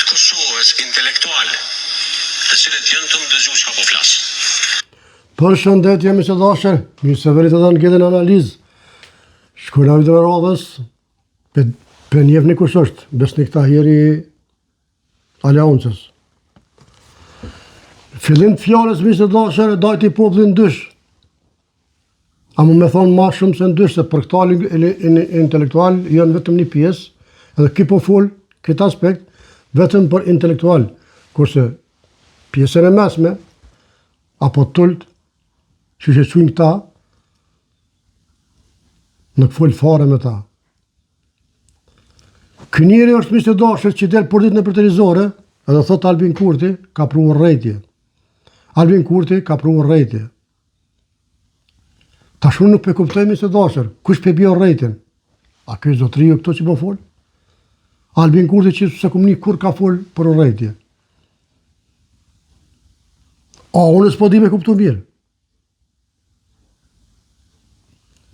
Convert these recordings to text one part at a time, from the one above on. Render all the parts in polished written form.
të Kosovës intelektual, të cilët janë tu më dëgju çka po flas. Përshëndetje miq të dashur, mirë se vini edhe në këtë analizë. Shkojna në videon e radhës, pe, pe njefni kush është, Besnik Tahiri i Aleancës. Fillim të fjalës miq të dashur e dajti popullin dysh. A mu me thonë ma shumë se n'dysh, se për këta intelektual janë vetëm një pjesë, edhe ky po fol këtë aspekt, vetëm për intelektual, kurse pjesën e mesme, apo t'ulët, që që qujnë këta, nuk fol fare me ta. Ky njeri është miq të dashur që del për ditë nëpër televizore, edhe thot Albin Kurti ka pru urrejtje. Albin Kurti ka pru urrejtje. Tash unë nuk pe kuptoj miq të dashur, kush pe bjen urrejtjen? A ky zotriu këtu që po fol? Albin Kurti që s'e kum ni kur ka fol për urrejtje. A unë s'po di me kuptu mirë.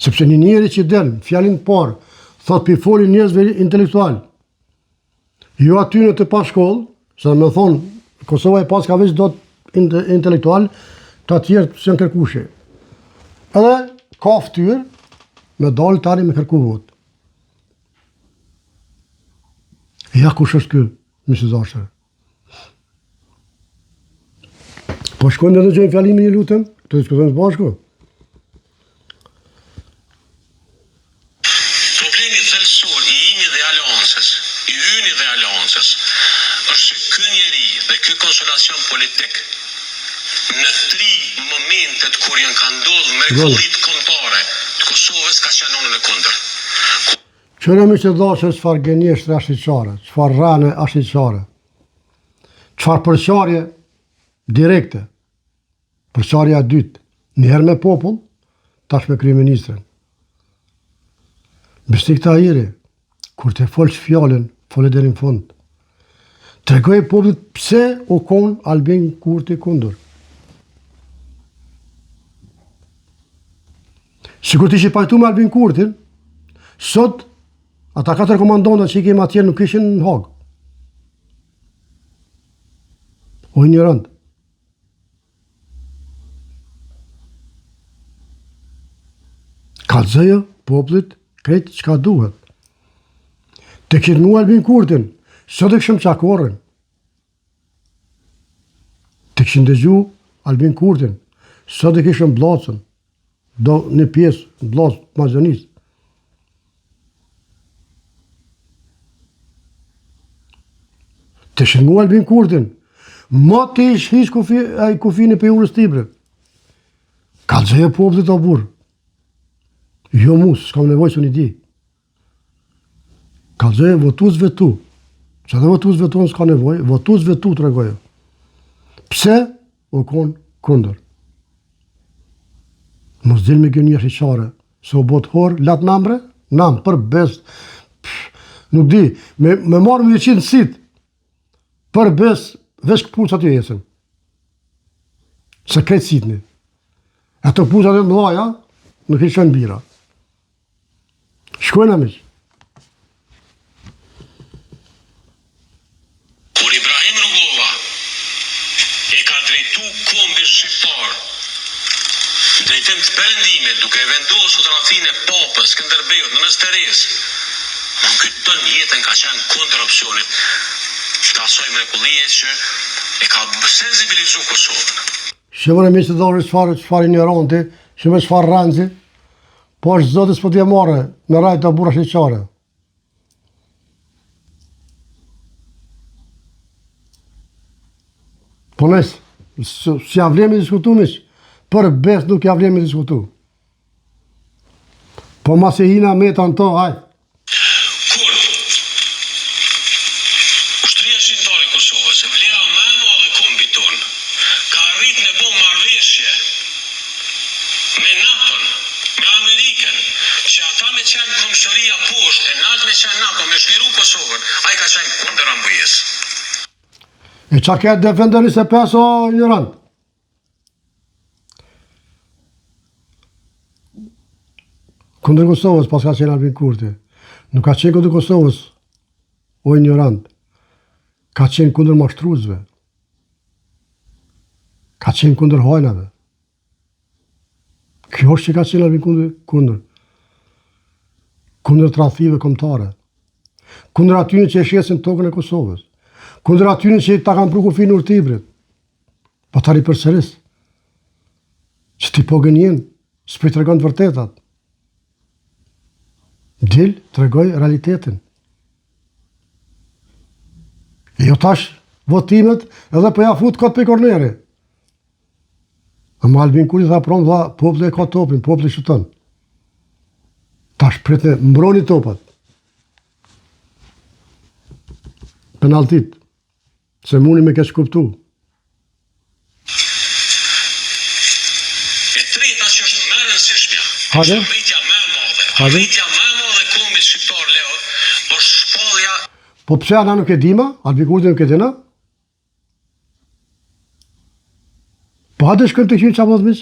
Sepse një njeri që del, fjalën e parë, thot pi foli njerëzve intelektual. Jo atyne të pa shkollë, se me thonë, Kosova e paska veç do intelektual, të tjerë s'janë kërkushi. Edhe ka ftyrë me dalë tani me kërku votë. Ja kush është ky, miq të dashur. Po shkojmë dhe dëgjojmë fjalimin ju lutem, të diskutojmë së bashku. Problemi thelbësor i imi dhe Aleancës, i yni dhe Aleancës, është se ky njeri dhe ky konstelacion politik në tri momentet kur janë ka ndodhë mrekullitë kombëtare të Kosovës ka qenë në anën e kundërt. Qyre miq të dashur çfarë gënjeshtre ashiqare, çfarë rrene ashiqare, çfarë përçarje direkte, përçarja e dytë, njëherë me popull, tash me kryeministrin. Besnik Tahiri, kur të folsh fjalën, fole deri në fund. Tregoj popullit pse u kon Albin Kurti kundër. Sikur të ishe pajtu me Albin Kurtin, sot ata katër komandanta që i kemi atje nuk ishin në Hagë. O injorant. Kallzoja popullit krejt çka duhet. Të kishit ngu Albin Kurtin, sot e kishim Çakorrin. Të kishin dëgju Albin Kurtin, sot e kishim Bllacën, do një pjesë Bllacë të Maqedonisë. Të kishin ngu Albin Kurtin, moti ish hiq kufi, ai kufini prej urës t'Ibrit. Kallzoje popullit o burrë. Jo mu, s'kam nevojë se unë i di. Kallzoje votuesve tu. Se edhe votuesve tu s'ka nevojë, votuesve tu tregoje. Pse u kon kundër? Mos dil me gënjy ashiqare, se u bot horë, lat nam bre, nam, për besë, nuk di, me, me marrë me qitë në sitë, për besë, veç këpucët aty ecën. Se krejt sitni. Ato këpucat e mëdhaja, nuk i çojnë bira. Shkojna miq. Kur Ibrahim Rugova e ka drejtu kombin shqiptar në drejtim të perëndimit duke e vendosur fotografinë e Papës, Skënderbeut, Nënës Terezë, më kujton jetën ka qenë kundër opsionit të asaj mrekullie që e ka sensibilizu Kosovën. Shihni miq të dashur çfarë çfarë injoranti, shihni çfarë rrenci. Po është zoti s'po t'je marre, me rrejt o burrë ashiqare. Po nëse, s'ja vlen me diskutu miq, për besë nuk ja vlen me diskutu. Po masi hina meta në to, hajt. Kur Ushtria Çlirimtare e Kosovës, vlera më e madhe e kombit tonë, ka arrit me bo marrëveshje me NATO-n, me Amerikën, që ata me qenë këmbësoria poshtë e nalt me qenë NATO me çliru Kosovën, ai ka qenë kundër Rambujesë. E ça ke Defender 25 o injorant? Kundër Kosovës, pas ka qenë Albin Kurti. Nuk ka qenë kundër Kosovës, o injorant. Ka qenë kundër mashtruesve. Ka qenë kundër hajnave. Kjo është që ka qenë Albin Kurti kundër. Kundër tradhtive kombëtare. Kundër atyne që e shesin tokën e Kosovës. Kundër atyne që ta kanë pru kufin n'urë t'Ibrit. Po ta ripërsëris. Që ti po gënjen, s'po i tregon të vërtetat. Dil, tregoj realitetin. Jo tash votimet edhe po ja fut kot prej korneri. Ama Albin Kurti tha prom, tha, populli e ka topin, populli shuton. Tash pritne, mbroni topat. Penaltit. Se muni me keqkuptu. E treta që është më e rëndësishmja, Hajde. është arritja më e madhe. Hajde. Arritja më e madhe e kombit shqiptar Leo është shpallja Po pse ana nuk e dima? Albin Kurti nuk e dina? Po hajde shkojmë të qynë qa miq?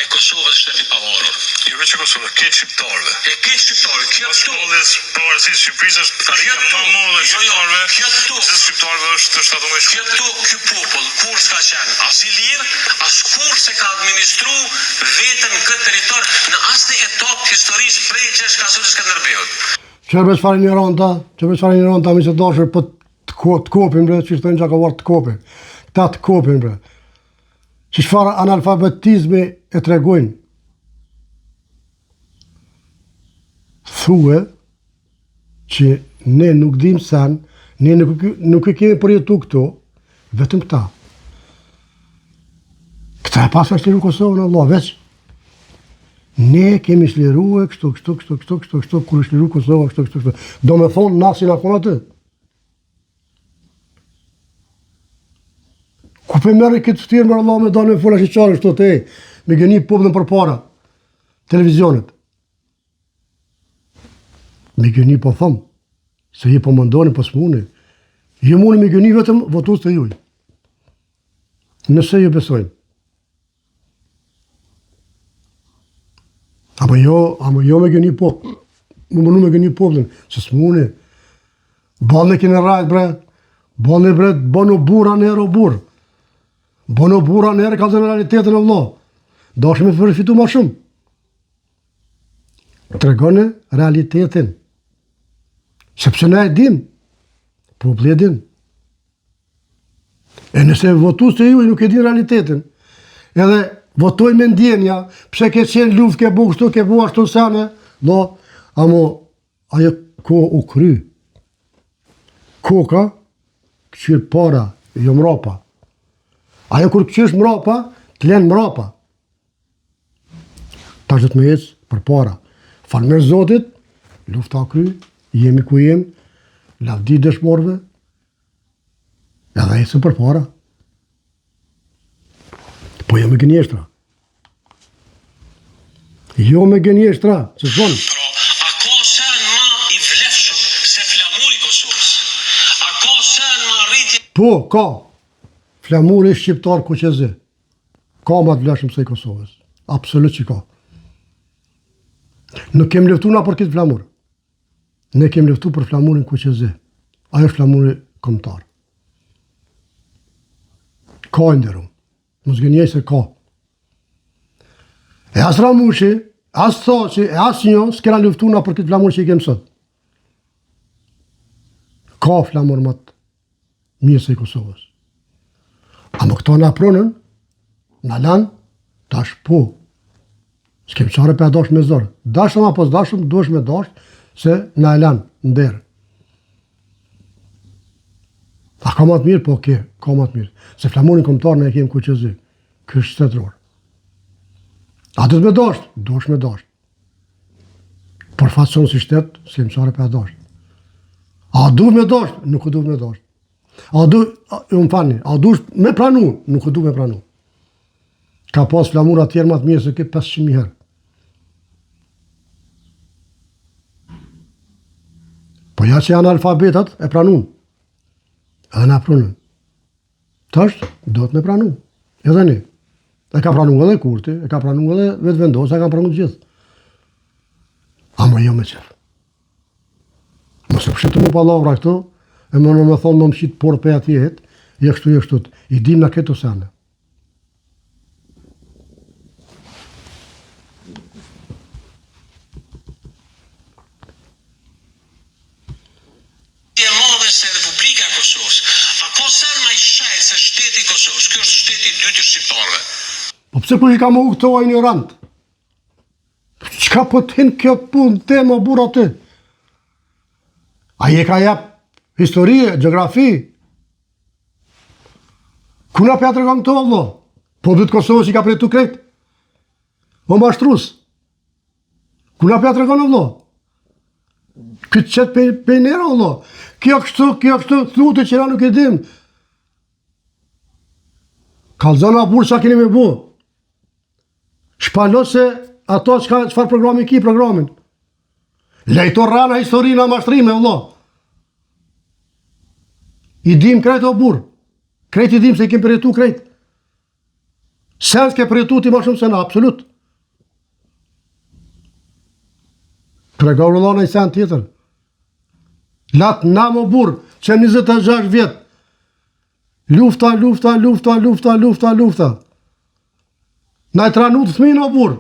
e Kosovës shtet i pavarur. Jo veç e Kosovës, krejt shqiptarëve. E krejt shqiptarëve, kjo Pas tokë, shpalljes pavarësisë Shqipërisë është kjo arritja më e tokë, madhe e jo jo, shqiptarëve, kjo tokë, gjithë shqiptarëve është 17 kjo shkurti. tokë, ky popull kurrë s'ka qenë as i lirë, as kurrë s'e ka administru veten në këtë territor në asnjë etapë të historisë prej Gjergj Kastriotit Skënderbeut. Qyre bre çfarë injoranta, qyre bre çfarë injoranta, miq të dashur, po të, ko, të kopin bre, që thonë gjakovarët të kopin. Këta të kopin bre. Që çfarë analfabetizmi e tregojnë. Thue që ne nuk dim sen, ne nuk, nuk e kemi përjetu këto, vetëm këta. Këta e paskan çliru Kosovën, Allah, veç. Ne kemi çliru e kështu, kështu, kështu, kështu, kështu, kështu, kur është çliru Kosova, kështu, kështu, kështu. Do me thonë, na s'jena konë aty. Ku pe merr këtë ftyrë more Allah me dalë me folë ashiqare kështu te, me gënjy popullin përpara, televizionit. Me gënjy po thom, se ju po mendoni, po s'muni. Ju muni me gënjy vetëm votuesit e juj. Nëse ju besojnë. Ama jo, ama jo me gënjy po, me mundu me gënjy popullin, se s'muni. Boll keni rrajt, bre, boll bre, bonu burra njëherë o burrë. Bonu burra njëherë kallzone realitetin o vlo. Dashë me përfitu ma shumë. Tregone realitetin. Sepse ne e dim, populli e din. E nëse votuesit e juj nuk e din realitetin, edhe votojnë me ndjenja, pse ke qenë luftë, ke bu kështu, ke bu ashtu sene, do, amo, ajo kohë u kry. Koka, këqyr para, jo mrapa. Ajo kur këqyrsh mrapa, të len mrapa. Tash do të me ecë përpara. Falënderë Zotit, lufta u kry, jemi ku jemi, lavdi dëshmorëve, Edhe ecim përpara. Po jo me gënjeshtra. Jo me gënjeshtra, se s'bon. Pra, a ka sen ma i vlefshëm se flamuri i Kosovës? A ka sen ma arritje Po, ka. Flamuri shqiptar kuqezi. Ka ma të vlefshëm se i Kosovës. Absolut që ka. Nuk kem luftu na për këtë flamur. Ne kem luftu për flamurin kuqezi. Ajo është flamuri kombëtar. Ka i nderum. Mos gënjej se ka. E as Ramushi, as Thaçi, e as njo, s'kena luftu na për këtë flamur që i kem sot. Ka flamur më të mirë se i Kosovës. Ama këto na pronën, na lanë, tash po, s'kem qare pe dash me zor. Dashëm apo s'dashëm, duhesh me dash, se na e lanë në derë. A ka ma të mirë? Po, ke, ka ma të mirë. Se flamurin kombëtar ne e kem kuqezi. Ky është shtetëror. A do të me dasht? Duhesh me dasht. Përfaqëson si shtet, s'kem qare pe dasht. A duhet me dasht? Nuk duhet me dasht. A du, a, ju më falni, a duhet me pranu? Nuk duhet me pranu. Ka pas flamura tjerë ma të mirë se ky 500.000 herë. Po ja që janë alfabetat e pranun. Edhe na pranun. Tash, duhet me pranu. Edhe ne. E ka pranu edhe Kurti, e ka pranu edhe Vetëvendosja, e ka pranu gjithë. Ama jo me qef. Mos e pështu mu pallavra këtu, E më në më thonë, më më qitë por pe atje het, jo kështu, jo kështu. I dim na këto sene. E madhe se Republika e Kosovës. A ka sen ma i shejt se shteti i Kosovës? Ky është shteti i dytë i shqiptarëve. Po pse kush i ka mohu këto o injorant? Çka po të hin kjo punë te më burr aty? A je ka jap histori, gjeografi? Ku na pja tregon këto, vëlla? Populli të Kosovës i ka përjetu krejt. O mashtrus. Ku na pja tregon, vëlla? Këtë qëtë pe, pe nera, vëlla. Kjo kështu, kjo kështu, thute që na nuk e dim. Kallzona burrë ça keni me bu. Shpalose ato çka, çfarë programi ki programin. Lejto rrena historina mashtrime, vëlla. I dim krejt o burrë. Krejt i dim se i kem përjetu krejt. Sen s'ke përjetu ti ma shumë se na, absolut. Trego vëlla naj sen tjetër. Lat na mo burrë, që 26 vjet. Lufta, lufta, lufta, lufta, lufta, lufta. Na i tranu të fëmijën o burrë.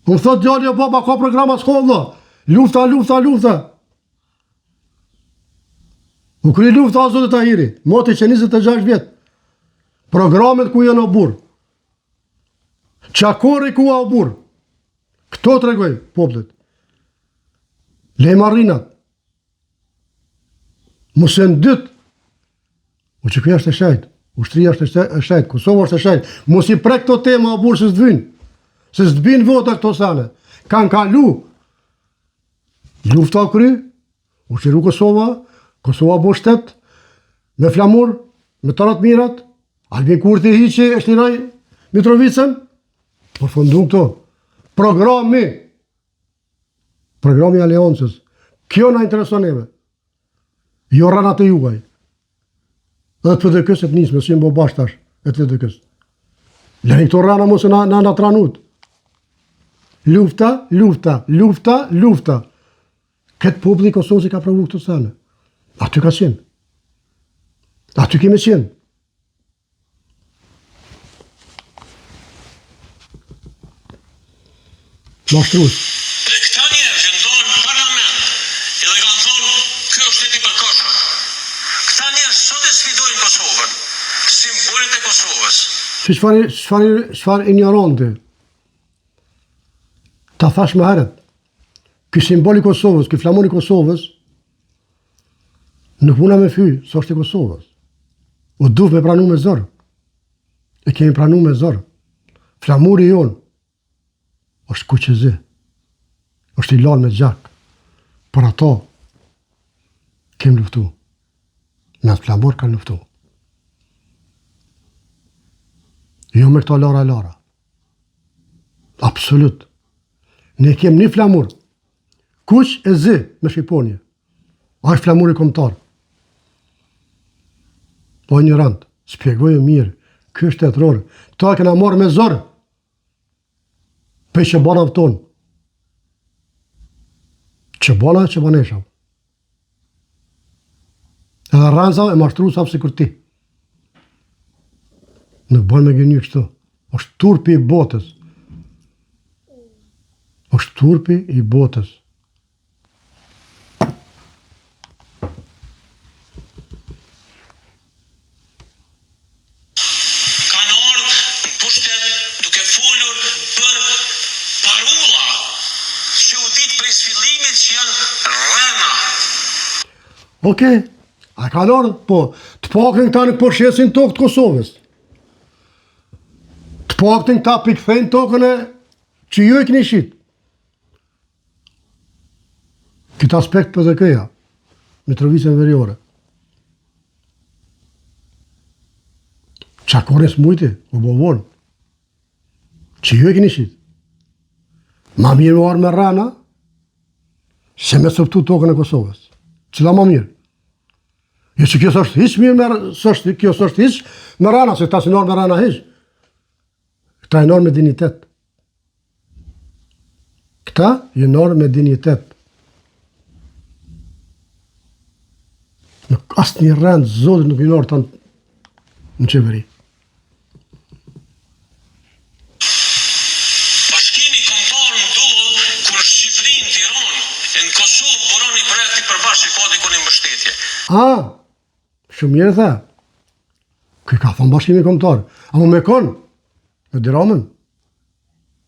Më thot djali o baba ka program a s'ka vëlla. Lufta, lufta, lufta. U kry lufta o zoti Tahiri, moti që 26 vjet. Programet ku janë o burrë. Çakorri ku a o burrë. Këto tregoj popullit. Lej marrinat. Mos e ndyt. UÇK-ja është e shejtë, ushtria është e shejtë, Kosova është e shejtë. Mos i prek këto tema o burrë se s'të vynë. Se s'të bin vota këto sene. Kanë kalu. Lufta u kry, u çliru Kosova, Kosova bo shtet, me flamur, me tëra të mirat, Albin Kurti hiqi e çliroi Mitrovicën, përfundun këto. Programi, Programi i Aleancës. Kjo na intereson neve. Jo rrenat e juaj. Dhe të PDK-së e të nismës, si më bo bashkë tash, e të LDK-së. Leni këto rrena mos e na, na, na tranut. Lufta, lufta, lufta, lufta. Këtë populli i Kosovës i ka provu këto sene. Aty ka qenë. Aty kemi qenë. Mashtrus. Dhe këta njerëz që ndodhen në parlament edhe kanë thonë ky është shtet i përkohshëm. Këta njerëz sot e sfidojnë Kosovën, simbolet e Kosovës. Si çfarë çfarë çfarë injoranti. Ta thash më herët. Ky simbol i Kosovës, ky flamur i Kosovës nuk muna me fy, s'është i Kosovës. U duft me pranu me zor. E kemi pranu me zor. Flamuri jonë është kuqezi. është i lanë me gjak. Për ato kemi luftu. Me atë flamur kanë luftu. Jo me këto lara lara. Absolut. Ne kem një flamur. Kuq e zi me shqiponje. A është flamuri kombëtar? Po injorant, spjegoje mirë, ky është shtetëror. Këto e kena marrë me zor. Prej çobanave tonë. Çobana e çobaneshav. Edhe rrencav e mashtrusav sikur ti. Nuk bën me gënjy kështu. Është turpi i botës. Është turpi i botës. Kanë ardhë në pushtet duke folur për parulla që u ditë prej fillimit që janë rrena. Okej, a kanë ardhë? Po, të paktën këta nuk po shesin tokë të Kosovës. Të paktën këta po i kthejnë tokën e që ju e keni shit. Këtë aspekt PDK-ja, Mitrovicën Veriore. Çakorrin s'mujti, u bo vonë. Që ju e keni shit. Ma mirë me ardhë me rrena, se me coptu tokën e Kosovës. Cila ma mirë? Jo që kjo s'është hiç mirë me, s'është, kjo s'është hiç me rrena, se këta s'janë me rrena hiç. Këta janë me dinjitet. Këta janë me dinjitet. Nuk asnjë rend zotit nuk i nërë tanë në qeveri. Bashkimi kombëtar ndodh kur në Shqipëri, në Tiranë e në Kosovë buron një projekt i përbashkët që ka diku një mbështetje. A, shumë mirë tha. Ky ka thonë bashkimi kombëtar. Amo me kon? Me Edi Ramën.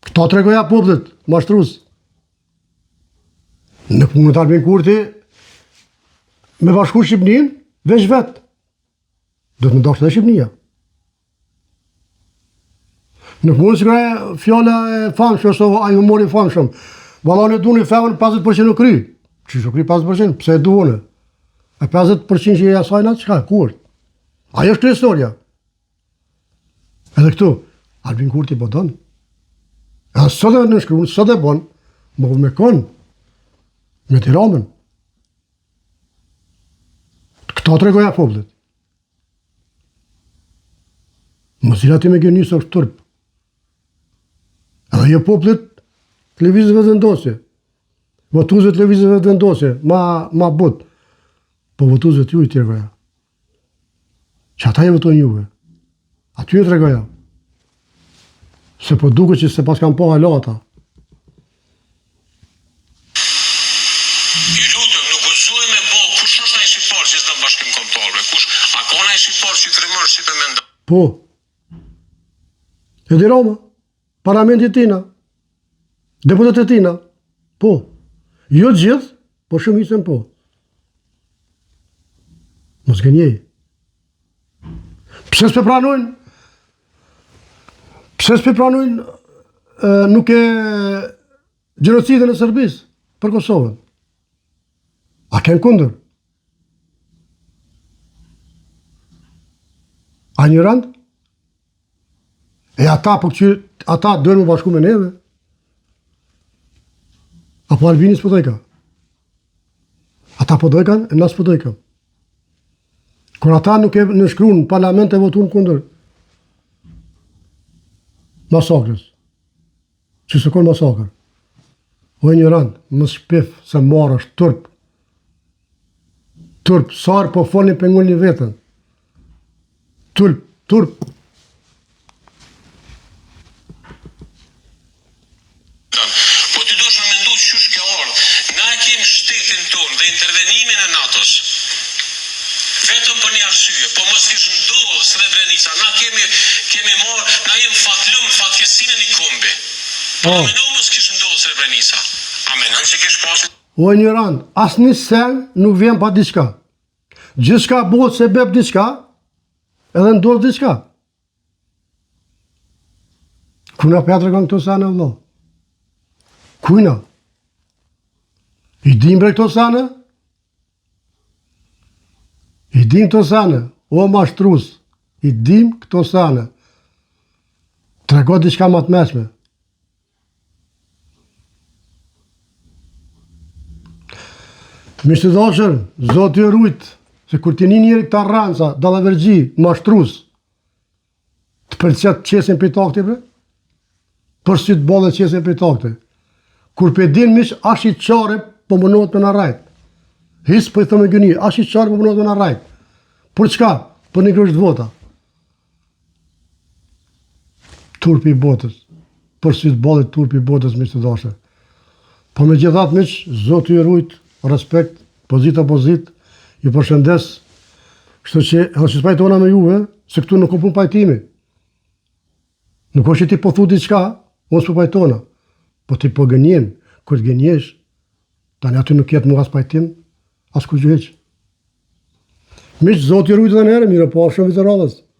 Këta tregoja popullit, mashtrus. Nuk mundet Albin Kurti me bashku Shqipnin, veç vetë. Duhet me dashtë edhe Shqipnia. Nuk mund sikur fjala e famshme, ose ai humori i famshëm. Valla unë du një femën 50% u kry. Qysh u kry 50%? Pse e du unë? E 50% që i asajna, çka, ku është? Ajo është kryesorja. Edhe këtu, Albin Kurti po don. E sot e nënshkruan, sot e bon, më me kon, me Edi Ramën. Këta tregoja popullit. Mos i ti me gënjy se është turp. Edhe jo popullit të Lëvizjes Vetëvendosje. Votuesve të Lëvizjes Vetëvendosje, ma, ma but. Po votuesve të juj tregoja. Që ata e votojnë juve. Aty e tregoja. Se po duket që s'e paskan pa hala ata. Ju lutem, nuk guxoj me bo, kush është ai shqiptar që s'don bashkim kombëtar bre? Kush a ka nai shqiptar që frymon shqip e mendon? Po. Edi Rama, parlamenti i tina, deputetët e tina, po. Jo gjithë, po shumicën po. Mos gënjej. Pse s'pe pranojnë? Pse s'pe pranojnë nuk e gjenocidin e Serbisë për Kosovën? A kenë kundër? A injorant? E ata po që ata duhen me bashku me neve. Apo Albini s'po dojka. Ata po dojkan, e na s'po dojkan. Kur ata nuk e nënshkrun në parlament e votun kundër masakrës. Që s'u kon masakër. O injorant, mos shpif se marrë është turp. Turp, sa herë po folni pe ngulni veten. Turp, turp. Po ti duhesh me mendu qysh ke ardhë. Na e kemi shtetin tonë dhe intervenimin e NATO-s. Vetëm për një arsye, po mos kish ndodhë Srebrenica, na kemi kemi marrë, na jem fatlum në fatkeqësinë e një kombi. Po a menon mos kish ndodhë Srebrenica? A menon që kish pasë O injorant, asnjë sen nuk vjen pa diçka. Gjithçka bëhet sebep diçka, edhe ndodh diçka. Kujna po ja tregon këto sene, vëlla? Kujna? I dim bre këto sene? I dim këto sene, o mashtrus, i dim këto sene. Trego diçka ma të mençme. Miq të dashur, Zoti ju rujt, se kur t'i nin njeri këta rrenca, dallaverxhi, mashtrus, të pëlqet të qesin prej takti, bre? Për sy të ballit qesin prej takti. Kur pe din miq, ashiqare po munohet me na rrejt. Hiç po i thom me gënjy, ashiqare po munohet me na rrejt. Për çka? Për një grusht vota. Turpi i botës. Për sy të ballit turpi i botës miq të dashur. Po megjithatë miq, Zoti ju rujt, respekt, pozitë opozitë, ju përshëndes. Kështu që edhe që s'pajtona me juve, se këtu nuk o punë pajtimi. Nuk është që ti po thu diçka, unë s'po pajtona. Po ti po gënjen, kur të gënjesh, tani aty nuk jet mu as pajtim, as kurgjë hiç. Miq, Zoti ju rujt edhe një herë, mirupafshim vitin e radhës.